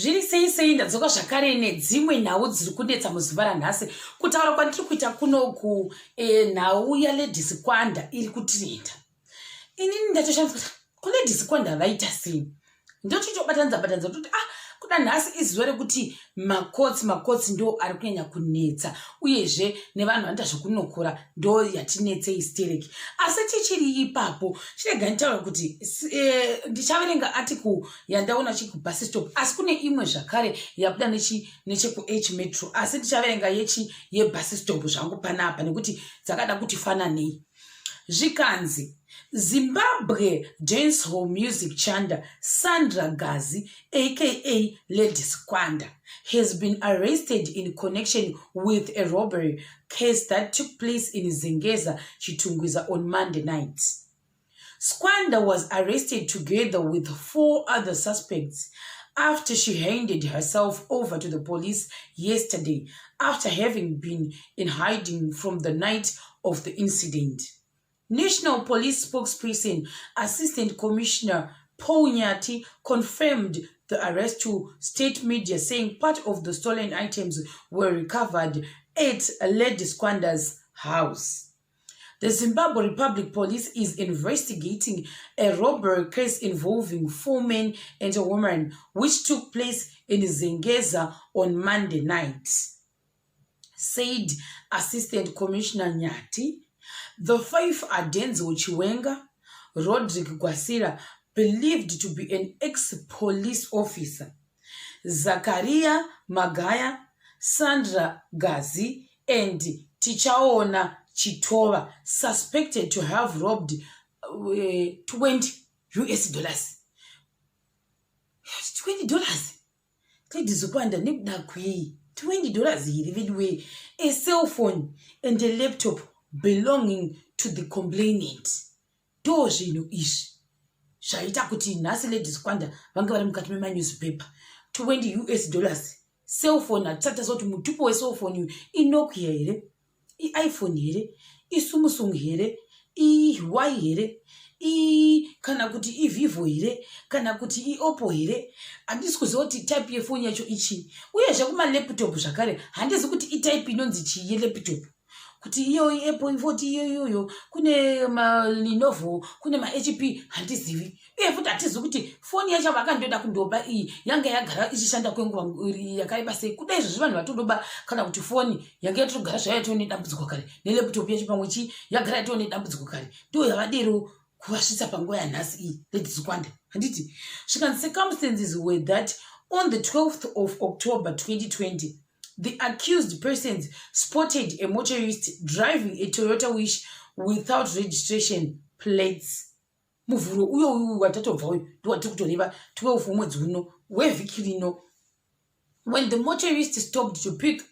Zviri sei sei, ndadzoka zvakare nedzimwe nhau dziri kunetsa muzuva ranhasi. Kutaura kwandiri kuita kunoku, nhau yaLady Squanda iri kutrenda. Inini ndatoshamisa kuti kuLady Squanda vaita sei. Ndochitobatanidza batanidza kuti kuda nhasi izuva rekuti makotsi makotsi ndo ari kunyanya kunetsa, uyezve nevanhu vanoita zvekunokora ndo yatinetsei stereki. Asi tichiri ipapo, chirega nditaura kuti ndichaverenga article yandaona chikubus stop, asi kune imwe zvakare yabuda nechekuH Metro, asi ndichaverenga yechi yebus stop zvangu panapa nekuti dzakada kuti fananei. Zvikanzi, "Zimbabwe dancehall music chanda Sandra Gazi, aka Lady Squanda, has been arrested in connection with a robbery case that took place in Zengeza, Chitungwiza on Monday night. Squanda was arrested together with four other suspects after she handed herself over to the police yesterday after having been in hiding from the night of the incident. National Police spokesperson Assistant Commissioner Paul Nyathi confirmed the arrest to state media, saying part of the stolen items were recovered at Lady Squanda's house. The Zimbabwe Republic Police is investigating a robbery case involving four men and a woman, which took place in Zengeza on Monday night," said Assistant Commissioner Nyathi. The five are Denzel Chiwenga, Roderick Gwasira, believed to be an ex-police officer, Zakaria Magaya, Sandra Gazi, and Tichaona Chitova, suspected to have robbed 20 US dollars." $20, Lady Squanda, nekuda kwei $20 here veduwei? "A cell phone and a laptop belonging to the complainant." Ndo zvinhu izvi zvaita kuti nhasi Lady Squanda vange vari mukati memanewspaper. 20 US dollars, cellphone. Hatisati taziva kuti mutupo wecellphone uyu iNokia here, iIphone here, iSamsung here, iHuawei here, kana kuti iVivo here, kana kuti iOppo here. Handisi kuziva kuti type yefoni yacho ichii. Uyezve kumalaptop zvakare, handizi kuti itype inonzi chii yelaptop, kuti iyo iApple ifoti iyo iyoyo, kune maLenovo, kune maHP, handizivi. Uye futi hatizivi kuti foni yacho vakandoda kundoba iyi yanga yagara ichishanda kwenguva yakareba sei. Kuda izvozvi vanhu vatondoba, kana kuti foni yanga yatogara zvayo yatoo nedambudziko kare, nelaptop yacho pamwe chii yagara yatoo nedambudziko kare, ndo yavadero kuvasvitsa panguva yanhasi iyi Lady Squanda, handiti? Zvikanzi, "Circumstances were that on the 12th of October 2020, the accused persons spotted a motorist driving a Toyota Wish without registration plates." Muvhuro uyo uyu watatobva uyu ndowatiri kutoreva, 12 womwedzi uno wevhiki rino. "When the motorist stopped to pick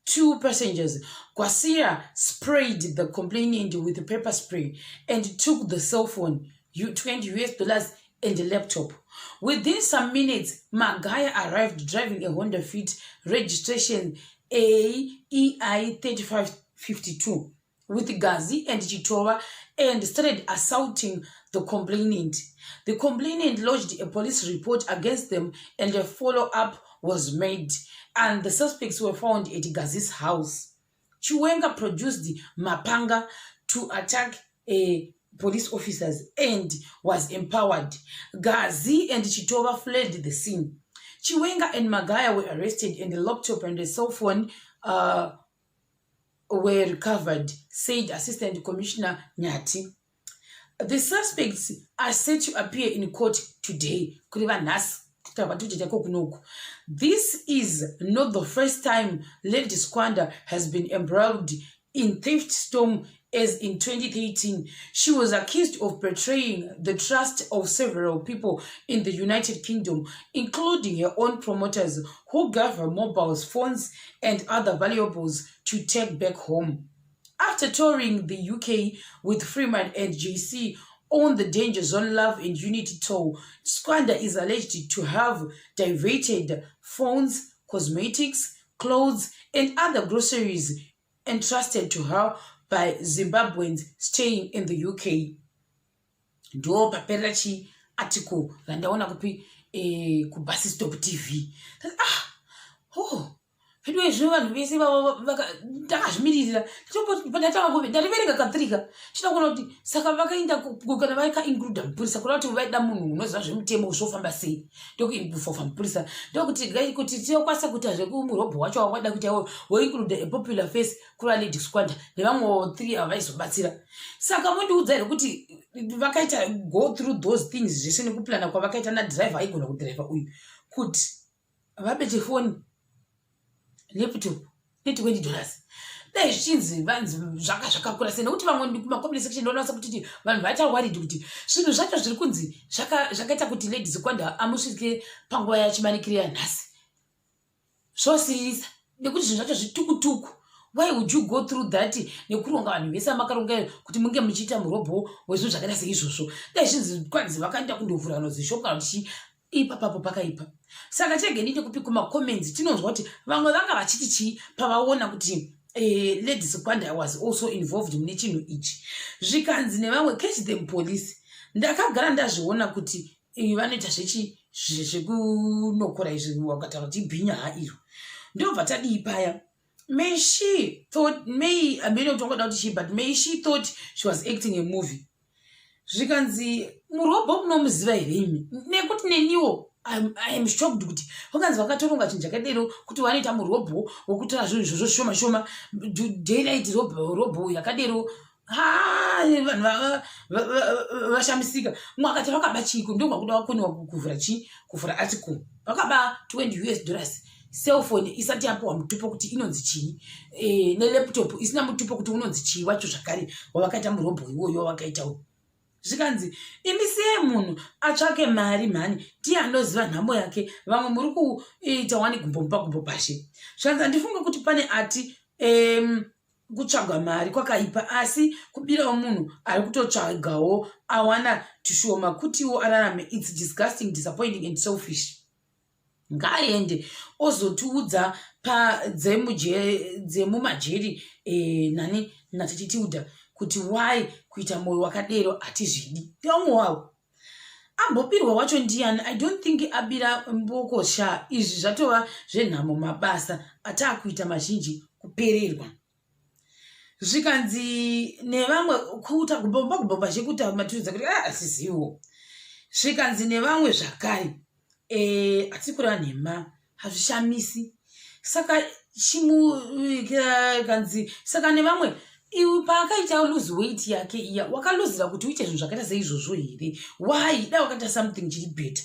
two passengers, Gwasira sprayed the complainant with pepper spray and took the cell phone, 20 US dollars and a laptop. Within some minutes, Magaya arrived driving a Honda Fit registration AEI 3552 with Gazi and Chitova and started assaulting the complainant. The complainant lodged a police report against them and a follow-up was made and the suspects were found at Gazi's house. Chiwenga produced mapanga to attack a police officers and was empowered. Gazi and Chitova fled the scene. Chiwenga and Magaya were arrested and the laptop and the cell phone were recovered," said Assistant Commissioner Nyathi. "The suspects are set to appear in court today." Kureva nhasi, kutaura kwatiri kunoku. "This is not the first time Lady Squanda has been embroiled in theft storm, as in 2013 she was accused of betraying the trust of several people in the United Kingdom, including her own promoters, who gave her mobile phones and other valuables to take back home. After touring the UK with Freeman and JC on the Danger Zone Love and Unity tour, Squanda is alleged to have diverted phones, cosmetics, clothes, and other groceries entrusted to her by Zimbabweans staying in the UK." Ndo paperera chiarticle randaona kupi kuBus Stop TV. Ah, oh, veduwe, zvino vanhu vese ndakazvimiririra. Ndariverenga katrika chida kuona kuti saka vakaenda kana vakaincluda mupurisa, kuda kuti vaida munhu unoziva zvemutemo, zvofamba sei. Ndokuinfofa mupurisa, ndokuti kuti tinokwanisa kuita zvekumurobho wacho wawada kuita iwo, woincluda a popular face kura Lady Squanda nevamwewo three ava vaizobatsira. Saka mondiudza here kuti vakaita go through those things zvese nekuplana kwavakaita nadhiraivha aigona kudhiraivha uyu kuti vabe foni, laptop ne$20? Dai zvichinzi vanzi zvanga zvakakura sei? Nekuti vamwe kumacomment section ndonasa kutiti vanhu vaita worried kuti zvinhu zvacho zviri kunzi zvakaita kuti Lady Squanda amusvike panguva yachimanikiri yanhasi zvosiririsa, nekuti zvinhu zvacho zvitukutuku. Why would you go through that nekuronga vanhu vese amakaronga kuti munge muchiita murobho wezvinhu zvakaita seizvozvo? Dai zvinzi kwanzi vakaenda kundovhura kana zishop kana kuti ipapapo pakaipa. Saka chege ndinde kupi kumacomments, tinonzwa kuti vamwe vanga vachiti chii pavaona kuti Lady Squanda was also involved mune chinhu ichi. Zvikanzi nevamwe, "Catch them, police. Ndakagara ndazviona kuti vanoita zvechi zvekunokora izvi." Wakataura kuti ibhinya ha iro. Ndobva tadii paya? May she thought, may amene kuti wangoda kuti chii, but may she thought she was acting a movie. Zvikanzi, "Murobho munomuziva here imi?" Nekuti neniwo I am shocked kuti vakanzi vakatoronga chinhu chakadero, kuti vanoita murobho wokutora zvinhu izvozvo shoma shoma, daylight robho yakadero. Ha, vanhu vashamisika. Mumwe akati vakaba chiko? Ndokwakuda vakoniwa kuvhura chi kuvhura article. Vakaba US$20, cellphone isati yapiwa mutupo kuti inonzi chii, nelaptop isina mutupo kuti unonzi chii wacho zvakare wavakaita murobho iwoyo wavakaita uyu. Zvikanzi, "Imi, siyai munhu atsvake mari mhani, ndiye anoziva nhamo yake. Vamwe muri kuita wani gumbo mupa gumbo pashe." Zvikanzi, "Handifunge kuti pane ati kutsvaga mari kwakaipa, asi kubirawo munhu ari kutotsvagawo awana tushoma kutiwo ararame, it's disgusting, disappointing and selfish. Ngaaende ozotiudza padzemumajeri nani natititilda kuti why kuita mwoyo wakadero. Hatizvidi." Ndevamwe wavo. Ambobirwa wacho ndiani? I don't think abira mboko sha. Izvi zvatova zvenhamo. Mabasa ataakuita mazhinji kupererwa. Zvikanzi nevamwe, kuita kubomba kubomba chekuita maturidza kuti ah, asiziwo. Zvikanzi nevamwe zvakare, hatisi kureva nhema, hazvishamisi. Saka chimukanzi, saka nevamwe, iwe paakaita lose weight yake iya, wakaluzira kuti uite zvinhu zvakaita seizvozvo here? Why? Dai wakaita something chiri better.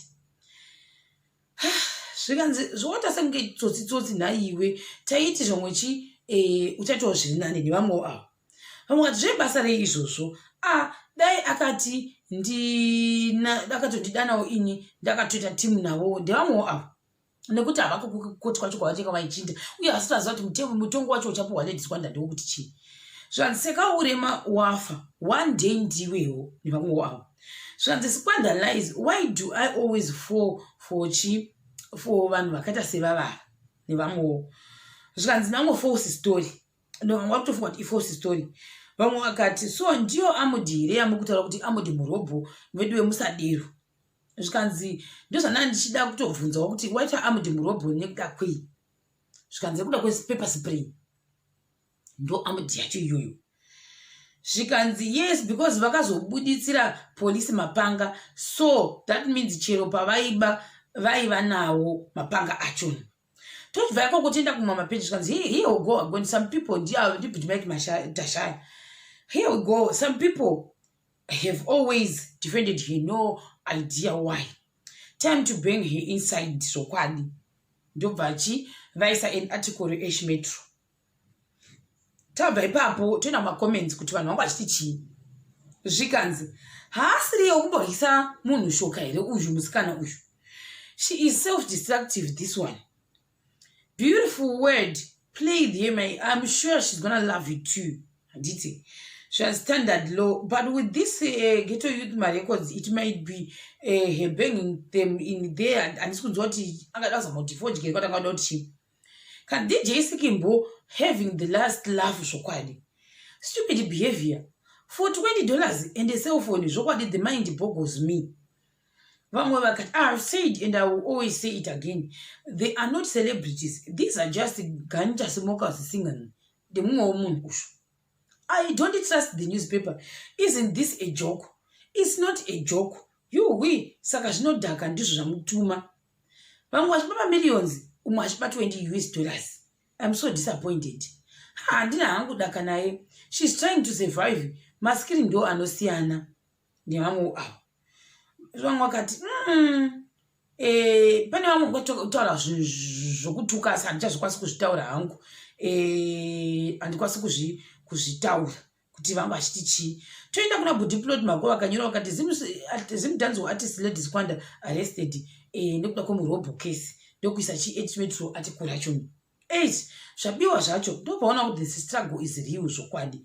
Zvikanzi, zvoita senge tsotsi tsotsi nhaiwe. Taiti zvamwe chi uchaitawo zviri nani. Nevamwewo avo, vamwe vati, "Zvebasa rei izvozvo?" A, dai akati akatondidanawo ini, ndakatoita timu navo. Ndevamwewo avo, nekuti havako kukoti kwacho kwavachenga vaichinda, uye havasati vaziva kuti mutongo wacho uchapiwa Lady Squanda ndewekuti chii. Zvanzi, "Sekaurema wafa one day, ndiwewo." Nevamwewo avo. Zvanzi, "Squanda lies. Why do I always fall for chi for vanhu vakaita sevavava?" Nevamwewo. Zvikanzi namwe, "False story." Vamwe vari kutofunga kuti ifalse story. Vamwe vakati, "So ndiyo amudi here yamukutaura kuti amudi murobho vedu vemusadero?" Zvikanzi, "Ndozvandanga ndichida kutobvunzawo kuti waita amudi murobho nekuda kwei?" Zvikanzi, "Nekuda kwepepper spray, ndo amudi yacho iyoyo." Zvikanzi, "Yes, because vakazobuditsira polisi mapanga, so that means chero pavaiba vaiva nawo mapanga achona." Tochibva ikoko toenda kumwe mapeji. Zvikanzi, "Here we go again, some people." Ndibhuti Mike Tashaya. "Here we go, some people have always defended her, no idea why. Time to bring her inside zvokwadi." Ndobva achi vaisa an article reH Metro. Tabva ipapo toenda mumacomments kuti vanhu vangu vachiti chii. Zvikanzi, "Haasiriye kumboryisa munhu shoka here uyu musikana uyu? She is self destructive, this one. Beautiful word play there. I'm sure she's gonna love it too." Handiti standard law, but with this ghetto youth marecords, it might be her banging them in there. Handisi kunzwa kuti angada kuzama kuti fodye kwati angada kuti chii. Can DJ Sikimbo having the last laugh zvokwadi. Stupid behavior for $20 and a cell phone. Zvokwadi, the mind boggles me. Vamwe vakati, "I have said and I will always say it again, they are not celebrities. These are just ganja smokers singing." Ndemumwewo munhu usho. "I don't trust the newspaper. Isn't this a joke?" It's not a joke. Yuhwi, saka zvinodhaka ndizvo zvamutuma. Vamwe vachipa mamillions, umwe achipa US$20. I'm so disappointed. Handina hangu daka naye. She's trying to survive. Maskiri ndo anosiyana nevamwe avo. Vamwe vakati, pane vamwe kutaura zvinhu zvokutuka, asi handichazvikwanisi kuzvitaura hangu. Handikwanisi kuzvitaura kuti vanga vachiti chii. Toenda kuna Bhuti Plot Mako, vakanyora vakati, "Zimdancehall artist Lady Squanda arrested nekuda kwemurobho case." Ndokuisa chi8 Metro article rachoni 8 zvabiwa zvacho. Ndopaona kuti this struggle is real zvokwadi.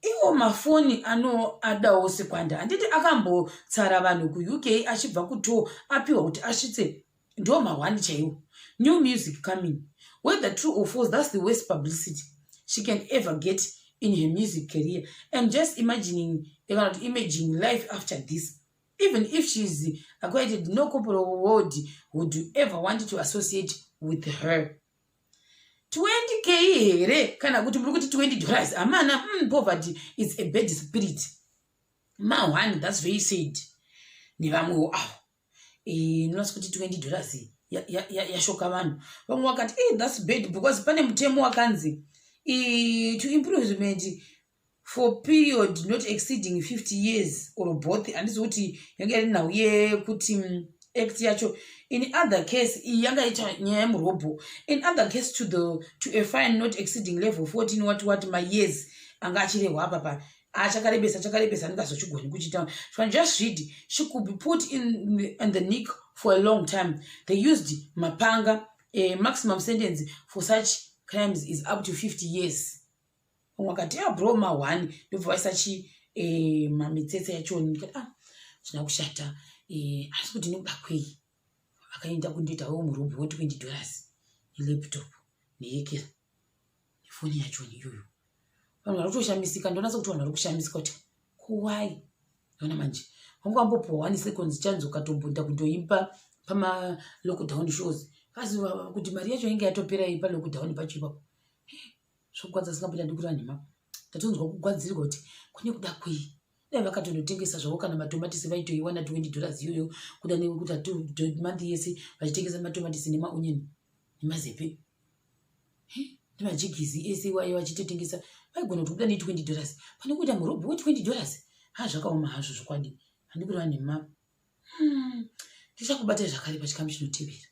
Iwo mafoni anoadawo Squanda, handiti akambotsara vanhu kuUK achibva kutour, apiwa kuti asvitse, ndo ma1 chaiwo. New music coming. Whether true or false, that's the worst publicity she can ever get in her music career. And just imagining, kana kuti imaging life after this. Even if she's acquitted, no corporate world would ever want to associate with her. 20K here kana kuti muri kuti $20? Hamana, poverty is a bad spirit. Ma1, that's very sad. Nevamwewo avo, ndinonatsa kuti $20 yashoka vanhu. Vamwe vakati, "That's bad," because pane mutemo wakanzi to improvement for period not exceeding 50 years or both. Handisi kuti yanga iri nhau yekuti act yacho. In other case, iyi yanga ita nyaya yemurobho. In other case, to a fine not exceeding level 14 what what mayears anga achirehwa apa pa achakarebesa, achakarebesa, andingazochigoni kuchita. Just read, she could be put in the nick for a long time. They used mapanga. A maximum sentence for such crimes is up to 50 years. Umwe akati, "Ah bro, ma1." Ndobva vaisa chi mamitsetse yachoni. Ndikati, "Ah, zvina kushata." Asi kuti nekuda kwei akaenda kundoitawo murobho we$20 nelaptop neyekera nefoni yachoni iyoyo? Vanhu vari kutoshamisika. Ndonatsa kuti vanhu vari kushamisika kuti kuwai. Ona manje wanga wambopuwa one seconds chance, ukatomboenda kundoimba pamalockdown shows, asi kuti mari yacho inge yatopera palockdown pacho ipapo. Zvokugwadza singamboita ndikura nhema. Ndatonzwa kugwadzirwa kuti kune kuda kwei. Dai vakatondotengesa zvavo kana matomatisi, vaitoiwana $20 iyoyo. Kuda nekuti month yese vachitengesa matomatisi nemaonion nemazepe nemajigisi ese iwayo vachitotengesa, vaigona kuti kubuda ne$20 pane kuita murobho we$20. Ha, zvakaoma hazvo zvokwadi, handikureva nhema. Ndichakubatai zvakare pachikamu chinotevera.